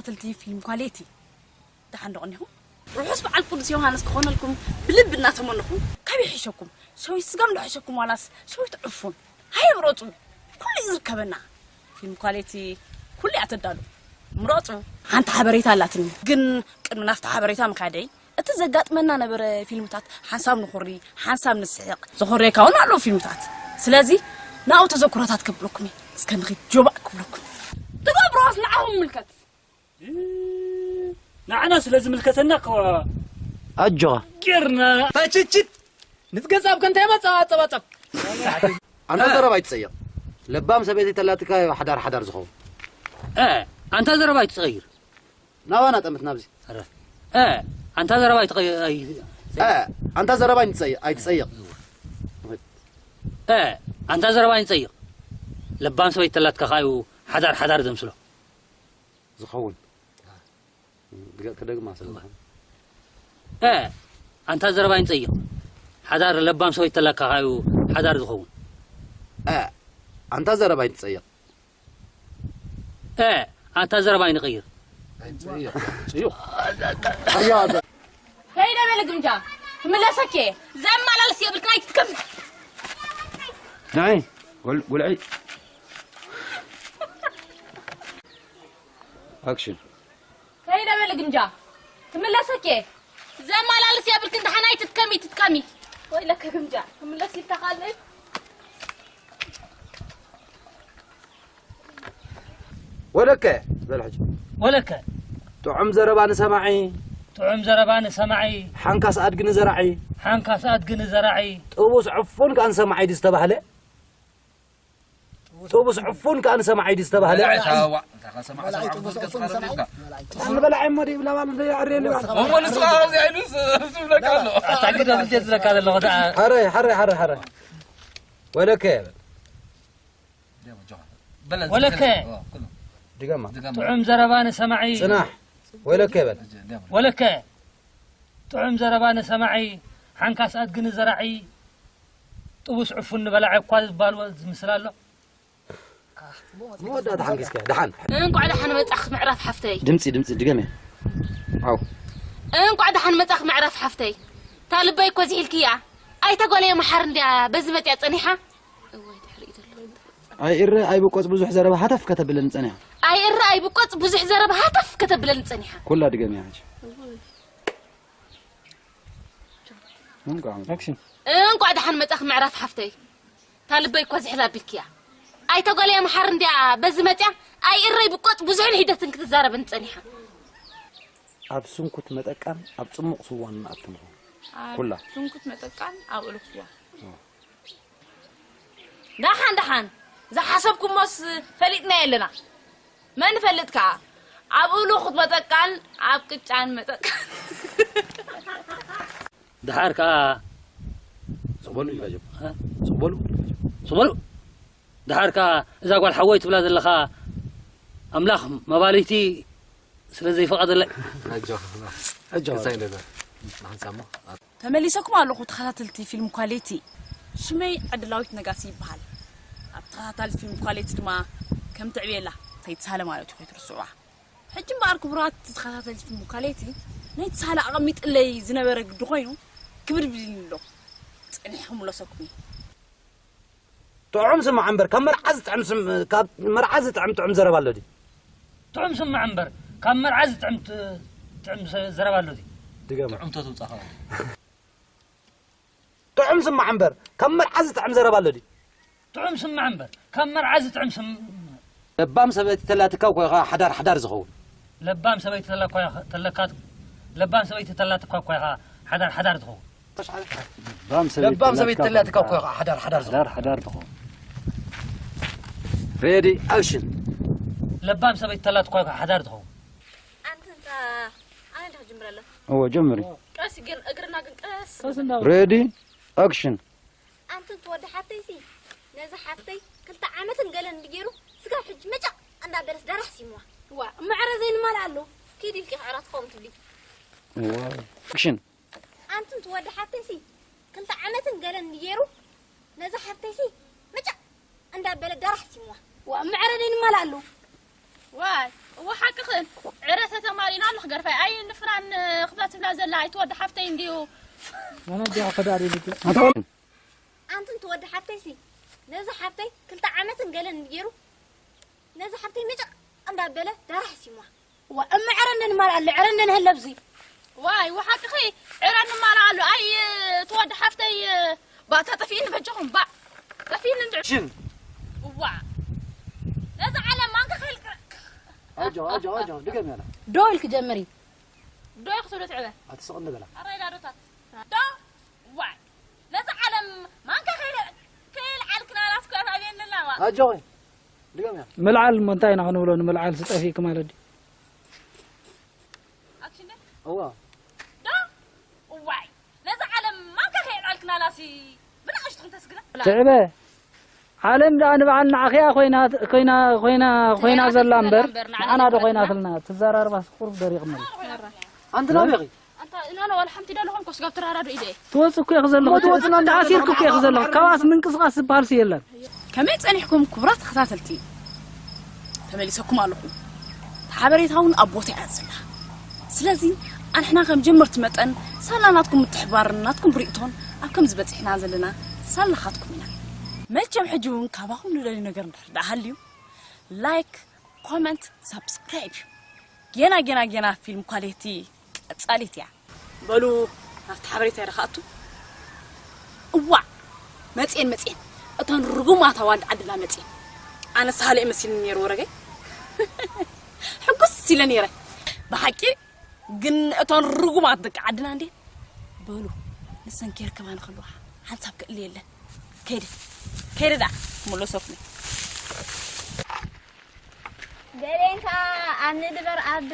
ተኸታተልቲ ፊልም ኳሌቲ፣ ደሓን ዶ ቐኒኹም? ርሑስ በዓል ቅዱስ ዮሃንስ ክኾነልኩም ብልቢ እናተመነኹ፣ ካበይ ይሕሸኩም? ሸዊት ስጋም ዶ ይሕሸኩም ዋላስ ሸዊት ዕፉን? ሃየ ምረጹ፣ ኩሉ እዩ ዝርከበና። ፊልም ኳሌቲ ኩሉ እያ ተዳሉ። ምረጹ። ሓንቲ ሓበሬታ ኣላትኒ፣ ግን ቅድሚ ናብቲ ሓበሬታ ምኻደይ፣ እቲ ዘጋጥመና ነበረ ፊልምታት ሓንሳብ ንኹሪ፣ ሓንሳብ ንስሕቕ፣ ዘኾርየካ እውን ኣለዉ ፊልምታት። ስለዚ ናብኡ ተዘክሮታት ከብለኩም እየ። እስከ ንኺድ ጆባእ ክብለኩም። ትገብሮስ ንዓኹም ምልከት። ንዓና ስለ ዝምልከተና እኮ ኣጆኻ። ጌርና። ታችችት ንትገዛብ ከንተ የመጻ ጸባጸብ። ኣንታ ዘረባ ኣይትጸየቕ። ለባም ሰበይቲ ተላትካ ሓዳር ሓዳር ዝኸውን። እ፣ ኣንታ ዘረባ ኣይትጸይር። ናባና ጠምት ናብዚ። ኧረ፣ እ፣ ኣንታ ዘረባ ኣይትጸይቕ። እ፣ ኣንታ ዘረባ ኣይትጸይቕ፣ ኣይትጸይቕ። እ፣ ኣንታ ዘረባ ኣይትጸይቕ። ለባም ሰበይቲ ተላትካ ኸኣዩ ሓዳር ሓዳር ዘምስሎ። ዝኸውን። ድገ-፣ ክደግማ ስለ ዝኾነ። እ፣ ኣንታ ዘረባ ኣይንጸይቕ። ሓዳር ለባም ሰበይቲ ተላካ ኸኣዩ ሓዳር ዝኸውን። እ፣ ኣንታ ዘረባ ኣይንጸይቕ። እ፣ ኣንታ ዘረባ ኣይንቕይር። ኣይንጸይቕ። ጽዩቕ። ኣያ፣ ኣያ። ከይደ በለ ግምጃ። ክምለሰኬ። ዘመላልስ የብልክን ኣይትትከም። ናይ፣ ጎል-፣ ጎልዒ። ኣክሽን። ከይደ በለ ግምጃ። ክምለሰኬ። ዘመላልስ የብልክን ደሓን ኣይትትከሚ፣ ትትከሚ። ወይለከ ግምጃ። ክምለስ ኢልካ ካልእ። ወለከ፣ በል ሕጂ። ወለከ። ጥዑም ዘረባ ንሰማዒ። ጥዑም ዘረባ ንሰማዒ። ሓንካስ ኣድጊ ንዘራዒ። ሓንካስ ኣድጊ ንዘራዒ። ጥቡስ ዕፉን ከኣ ንሰማዒ ድዩ ዝተባህለ? ጥቡስ ዕፉን ከኣ ንሰማዒ ድዩ ዝተባህለ? በላዒ ታዋ፣ እንታ ከሰማዕ ሰማዕ ጥቡስ ዕፉን ከሰማዕ። ንበላዒ እሞ ድዩ ብላ ማለት ደይ ኣሬ ልባ። እሞ ንሱ ከኣ ከምዚ ኢሉስ፣ እሱ ይብለካ ኣሎ። ኣታ ግደ ምንቴ ዝብለካ ዘለኹ ደኣ። ሓረ፣ ሓረ፣ ሓረ፣ ሓረ። ወለከ። ወለከ። ድገማ። ጥዑም ዘረባ ንሰማዒ። ጽናሕ። ወለከ በል። ወለከ። ጥዑም ዘረባ ንሰማዒ፣ ሓንካስ ኣድጊ ንዘራዒ፣ ጥቡስ ዕፉን ንበላዒ እኳ ዝበሃል ዝምስል ኣሎ። መወዳእታ ሓንኪስካ፣ ደሓን። እንቋዕ ደሓን መጻኽ ምዕራፍ ሓፍተይ። ድምጺ፣ ድምጺ፣ ድገምያ። ኣው። እንቋዕ ደሓን መጻኽ ምዕራፍ ሓፍተይ። እታ ልበይ እኮ ዝሒልክያ። ኣይተ ጓለየ መሓር እንድያ በዚ መጽያ ጸኒሓ። እዋይ፣ ድሕሪኡ ዘሎ እንታይ? ኣይእረ ኣይብቆጽ ብዙሕ ዘረባ ሃተፍ ከተብለኒ ጸኒሓ። ኣይእረ ኣይብቆጽ ብዙሕ ዘረባ ሃተፍ ከተብለኒ ጸኒሓ። ኩላ ድገምያ ሕጂ። እንቋዕ። ኣክሽን። እንቋዕ ደሓን መጻኽ ምዕራፍ ሓፍተይ። እታ ልበይ እኳ ዝሕላ ኣቢልክያ። ኣይተ ጓለየ መሓር እንድያ በዚ መጽያ። ኣይእረ ኣይብቆጽ ብዙሕን ሒደትን ክትዛረበኒ ጸኒሓ። ኣብ ስንኩት መጠቃን ኣብ ጽሙቕ ስዋን ንኣቱ ንኹን። ኣብ ኩላ። ስንኩት መጠቃን ኣብ እሉኽ ስዋ። ደሓን ደሓን፣ ዝሓሰብኩሞስ ፈሊጥናዮ ኣለና። መን ይፈልጥ ከኣ? ኣብ እሉኽ መጠቃን ኣብ ቅጫን መጠቃን። ደሓር ከኣ ስቕ በሉ ኢልካ ጀምር። እ? ስቕ በሉ። ስቕ በሉ። ደሓር ከኣ እዛ ጓል ሓወይ ትብላ ዘለኻ ኣምላኽ መባልይቲ ስለ ዘይፈቐደለይ። ኣጆኻ። ኣጆኻ። ክሳይ እንደዛ። ንሓንሳብ እሞ። ተመሊሰኩም ኣለኹ ተኸታተልቲ ፊልም ኳሌቲ። ሽመይ ዕድላዊት ነጋሲ ይበሃል። ኣብ ተኸታታሊ ፊልም ኳሌቲ ድማ ከም ትዕብየላ ሰይድ ሳለ ማለት እዩ፣ ከይትርስዑዋ። ሕጂ እምበኣር ክቡራት ተኸታተልቲ ፊልም ኳሌቲ፣ ናይቲ ሳለ ኣቐሚጥለይ ዝነበረ ግዲ ኮይኑ ክብድብድልኒ ኣሎ። ጸኒሐ ክምለሰኩም እየ። ጥዑም ስማዕ እምበር፣ ካብ መርዓ ዝጥዕም ስም-፣ ካብ መርዓ ዝጥዕም ጥዑም ዘረባ ኣሎ ድዩ? ጥዑም ስማዕ እምበር፣ ካብ መርዓ ዝጥዕም ት-፣ ጥዑም ዘ-፣ ዘረባ ኣሎ ድዩ? ድገማ። ጥዑም ተትውጻኻ። ጥዑም ስማዕ እምበር፣ ካብ መርዓ ዝጥዕም ዘረባ ኣሎ ድዩ? ጥዑም ስማዕ እምበር፣ ካብ መርዓ ዝጥዕም ስም-፣ ለባም ሰበይቲ ተላትካ እኮ ኢኻ ሓዳር ሓዳር ዝኸውን። ለባም ሰበይቲ ተላኳ-፣ ተለካት-፣ ለባም ሰበይቲ ተላትካ እኮ ኢኻ ሓዳር ሓዳር ዝኸውን። ለባም ሰበይቲ ለባም ሰበይቲ ተላትካ ተላትካ እኮ እኮ ኢኻ ሓዳር ሓዳር ዝኸውን። ሓዳር ሓዳር ትኸውን። ሬዲ፣ ኣክሽን። ለባም ሰበይቲ ተላትካ እኮ ኢኻ ሓዳር ትኸውን። ኣንቲ እንታ ኣነ እንዲኹ ጅምረለ። እወ፣ ጀምሪ። ቀስ ግን እግርና ግን ቀስ። ቀስ እንዳበል። ሬዲ፣ ኣክሽን። ኣንቲ ትወዲ ሓፍተይሲ፣ ነዛ ሓፍተይ ክልተ ዓመትን ገለን እንድገይሩ ስጋብ ሕጂ መጫቕ እንዳበለስ ደራሕ ሲምዋ። ዋ፣ እሞ ዕረ ዘይንማል ኣሎ። ኪድ ኢልኪ ክዕራ ትኸውን ትብሊ። ዋው። ኣክሽን። ኣንቲ ትወዲ ሓፍተይሲ፣ ክልተ ዓመትን ገለን እንድገይሩ ነዛ ሓፍተይሲ መጫቕ እንዳበለ ደራሕ ሲምዋ። ዋ፣ እሞ ዕረ ዘይንማል ኣሎ። ዋይ፣ እወ ሓቅኽን። ዕረ ተተማሪና ኣለኽ ገርፋይ። ኣይ ንፍናን ክብላ ትብላ ዘላ ኣይትወዲ ሓፍተይ እንድዩ። ኣነ እንዲያ ፈዳሪ ልጅ። ኣንትን ትወዲ ሓፍተይ ሲ ነዚ ሓፍተይ ክልተ ዓመትን ገለን ገይሩ ነዚ ሓፍተይ ምጭቕ እንዳበለ ዳራሕ ሲሟ። ዋ እመ ዕረ እንደን ማል ኣለ ዕረ እንደን ህለብዚ። ዋይ ወሓቅኺ። ዕረ ንማል ኣሉ። ኣይ ትወዲ ሓፍተይ። ባ ተጠፊእኒ በጃኹም ባ። ጠፊእኒ እንድዕ። ሽን። ዋ ነዚ ዓለም ማንካ ከይልቅረክ። ኣጆ ኣጆ ኣጆ ድገም ያላ። ዶ ኢልክ ጀምሪ። ዶ ኢልክ ትብሎ ትዕበ። ኣትስቕ እንበላ። ኣራይ ዳዶታት። ዶ ዋይ ነዚ ዓለም ማንካ ከይለ ከይልዓልክና ናስኳ ታብየንልና ዋ። ኣጆ ድገም ያላ። ምልዓል እሞ እንታይ ኢና ክንብሎ ንምልዓል ስጠፊእክ ማለት ድዩ? ኣክሽን ደ? እዋ። ዶ ዋይ ነዚ ዓለም ማንካ ከይልዓልክና ናሲ ብንኣሽቱ ክንተስግና። ትዕበ ዓለም ደኣ ንባዕልና ኣኽያ ኮይና ኮይና ኮይና ኮይና ኮይና ዘላ ዘላ እምበር እምበር ንዓና ንዓና ዶ ኮይና ኮይና ትልና ትዘራርባ ስቁር ደሪቕ ምን ኣንቲ ናበኺ ኣንታ እና ነው አልሐምቲ ደለኹም ኮስ ጋብ ተራራዶ ኢደ ትወጽእ እኮ ኢኺ ዘለኹ እሞ ትወጽእ እና ተኣሲርክ እኮ ኢኺ ዘለኹ ካባስ ምንቅስቃስ ዝበሃል ሲ የለን። ከመይ ጸኒሕኩም ክቡራት ተኸታተልቲ? ተመሊሰኩም ኣለኹ። ሓበሬታ እውን ኣብ ቦታ እያ ዘላ። ስለዚ ኣንሕና ከም ጀመርቲ መጠን ሳላ ናትኩም ምትሕባርን ናትኩም ርእይቶን ኣብ ከምዚ በጺሕና ዘለና ሳላኻትኩም ኢና። መቸም ሕጂ እውን ካባኹም ንደልዩ ነገር እንድሕር ደኣ ሃልዩ ላይክ፣ ኮመንት፣ ሳብስክራይብ። ጌና ጌና ጌና ፊልም ኳሊቲ ቀጻሊት እያ። በሉ ናብቲ ሓበሬታ ኢረ ክኣቱ። እዋእ መጽኤን መጽኤን እተን ርጉማት ኣዋልድ ዓድና መጽኤን። ኣነ ሳህለ መሲልኒ ነይሩ ወረገይ ሕጉስ ኢለ ነይረ ብሓቂ። ግን እተን ርጉማት ደቂ ዓድና እንዴ በሉ ንሰን ኬርከባ ንኽልዋ ሓንሳብ ክእል የለን። ከይደ ከይደ ደኣ ክምለሰኩም። ገሌን ከዓ ኣብ ንድበር ኣብ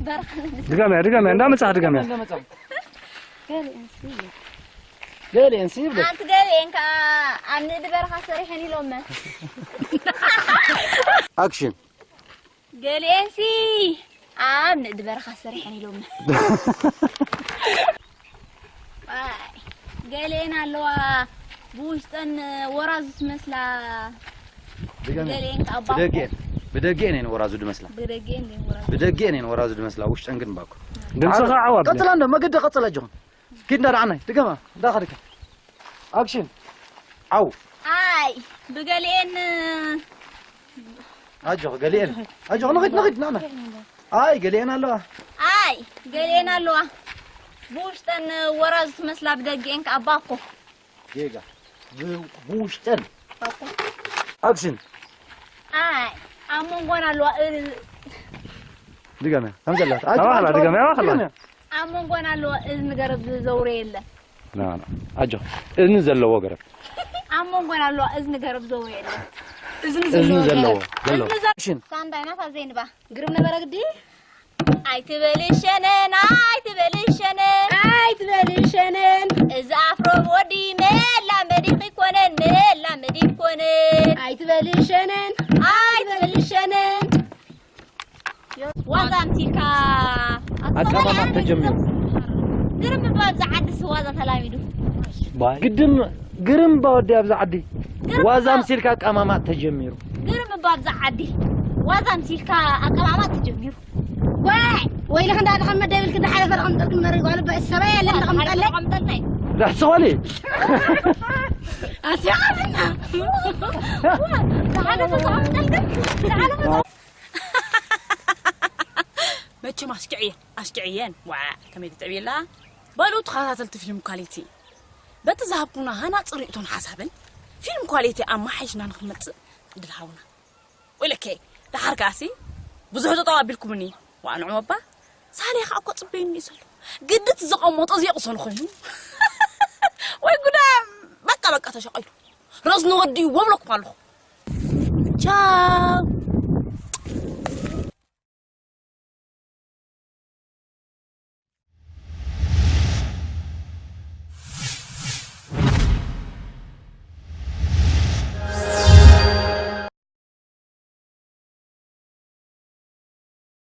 በረኻ ንድበር። ድጋምያ ድጋምያ እንዳመጻህ ድጋምያ ገሌን ሲ ገሌን ሲ ይብለክ ኣንቲ ገሌን ከዓ ኣብ ንድበርኻ ሰሪሐን ኢሎመ ኣክሽን ገሌን ሲ ኣብ ንድበርኻ ሰሪሐን ኢሎመ ኣይ፣ ገሌን ኣለዋ ብውሽጠን ወራዙ ትመስላ። ድገሚ። ገሌን ከኣ ኣባ ብደጌን ብደጌን እየን ወራዙ ድመስላ። ብደጌን እየን ወራዙ። ብደጌን እየን ወራዙ ድመስላ ውሽጠን ግን ባኮ። ድምፅኻ ዓው ኣብለ። ቀፅላ እንዶ መገዲ ቀፅላ ኣጆኹም። ኪድ እንዳ ደዓናይ ድገማ እንዳኸድካ። ኣክሽን። ዓው። ኣይ ብገሌን ኣጆኽ ገሊኤን ኣጆኽ ንኺድ ንኺድ ናና ኣይ ገሊኤን ኣለዋ ኣይ ገሊኤን ኣለዋ ብውሽጠን ወራዙ ትመስላ ብደጊኤን ከኣ ባኮ ጌጋ ብውሽጠን ኣክሽን ኣይ ኣብ መንጎን ኣለዋ ድገመ ከምዘላት ኣዋላ ድገመ ኣዋላ ኣብ መንጎን ኣለዋ እዝኒ ገረብ ዘውረ የለን። ና ና ኣጆ እዝኒ ዘለዎ ገረብ። ኣብ መንጎን ኣለዋ እዝኒ ገረብ ዘውረ የለን። እዝኒ እዝኒ ዘለዎ ገረብ። ዘለዎ። እዝኒ ዘ- እሽን። ሳንዳይ ናታ ዘይንባ። ግርም ነበረ ግዲ። ኣይትበልሸነን ኣይትበልሸነን ኣይትበልሸነን። እዚ ኣፍሮ ወዲ መላመዲ ክኮነን መላመዲ ክኮነን። ኣይትበልሸነን ኣይትበልሸነን። ዋዛ ኣምሲልካ ኣቀማማጥ ተጀሚሩ። ግርም እባ ኣብዚ ዓዲ ሲ ዋዛ ተላሚዱ። ባይ ግድም ግርም እባ ወዲ ኣብዚ ዓዲ ግርም ዋዛ እባ- ኣምሲልካ ኣቀማማጥ ተጀሚሩ። ግርም እባ ኣብዚ ዓዲ ዋዛ ኣምሲልካ ኣቀማማጥ ተጀሚሩ። ወይ ወይልክ እንዳ ተቐመጥ ደብልክ እንዳ ሓለፈ ተቐምጠልክ መሪ ጓል በ ሰበይ የለን ተቐምጠለይ ተቐምጠልናይ ዳሕስኾሊ ኣስያቐትና ዝሓለፈ ተቐምጠልክ ዝሓለፈ መቸም ኣስኪዐየን ኣስኪዐየን ዋዕ ከመይ ትጥዕብየላ በሉ ተኸታተልቲ ፊልም ኳሊቲ በቲ ዝሃብኩምና ሃናፂ ርእቶን ሓሳብን ፊልም ኳሊቲ ኣመሓይሽና ንክንመፅእ ዕድል ሃቡና ወይለከ ደሓር ከኣሲ ብዙሕ ጠጠው ኣቢልኩምኒ ዋዕ ንዑ እባ ሳሌ ከዓ እኮ ፅበዩኒ እዩ ዘሎ ግድት ዘቐመጦ ዘየቕሰሉ ኮይኑ ወይ ጉዳ በቃ በቃ ተሸቐሉ ረዝኒ ወዲ ወብለኩም ኣለኹ ቻው